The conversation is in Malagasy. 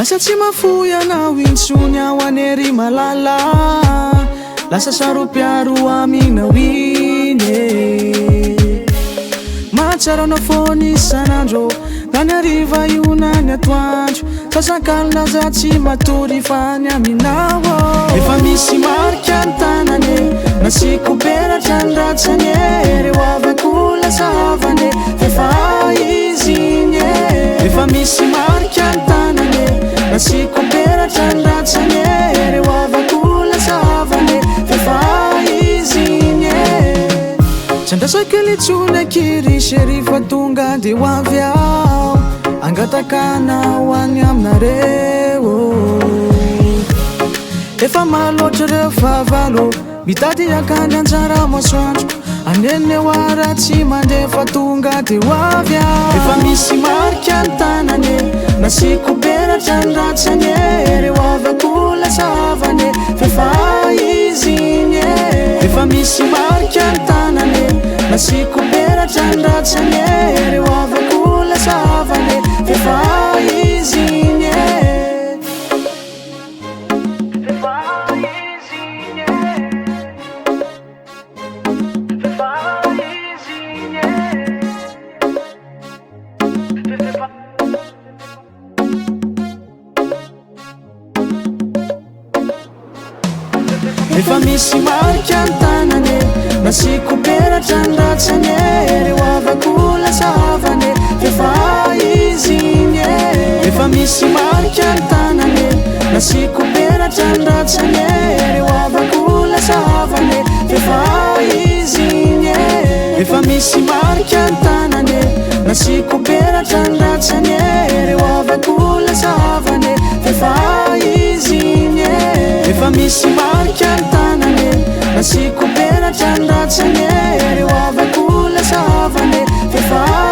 Lasa tsy mahafoy anao intsony aho anie ry malala. Lasa saro-piaro aminao iny e. Mahatsiaro anao foana isan'andro, na ny hariva io na ny atoandro. Sasak'alina aza tsy matory fa ny aminao ô. Efa misy marika ny tanany e, nasiako peratra ny ratsany e. Reo havako lasa havany e, f'efa izy iny e. Efa misy marika ny tanany e, nasiako peratra ny ratsany e. Reo havako lasa havany e, f'efa izy iny e. Tsy andrasako kely intsony akia ry chérie fa tonga de ho avy aho. Hangataka anao any aminareo. Efa maro loatra ireo fahavalo mitady haka ny anjara masoandroko. Aneneo aho raha tsy mandeha fa tonga de ho avy aho. Efa misy marika ny tanany e, nasiako peratra ny ratsany e. Reo havako lasa havany e, f'efa izy iny e. Efa misy marika ny tanany e, nasiako peratra ny ratsany e. Reo havako lasa havany e, f'efa izy iny e. F'efa izy iny e. F'efa izy iny e. F'efa. Efa misy marika ny tanany e, nasiako peratra ny ratsany e. Reo havako lasa havany e, f'efa izy iny e. Efa misy marika ny tanany e, nasiako peratra ny ratsany e. Reo havako lasa havany e, f'efa izy iny e. Efa misy marika ny tanany e, nasiako peratra ny ratsany e. Reo havako lasa havany e, f'efa izy iny e. Efa misy marika ny tanany e, nasiako peratra ny ratsany e. Reo havako lasa havany e, f'efa.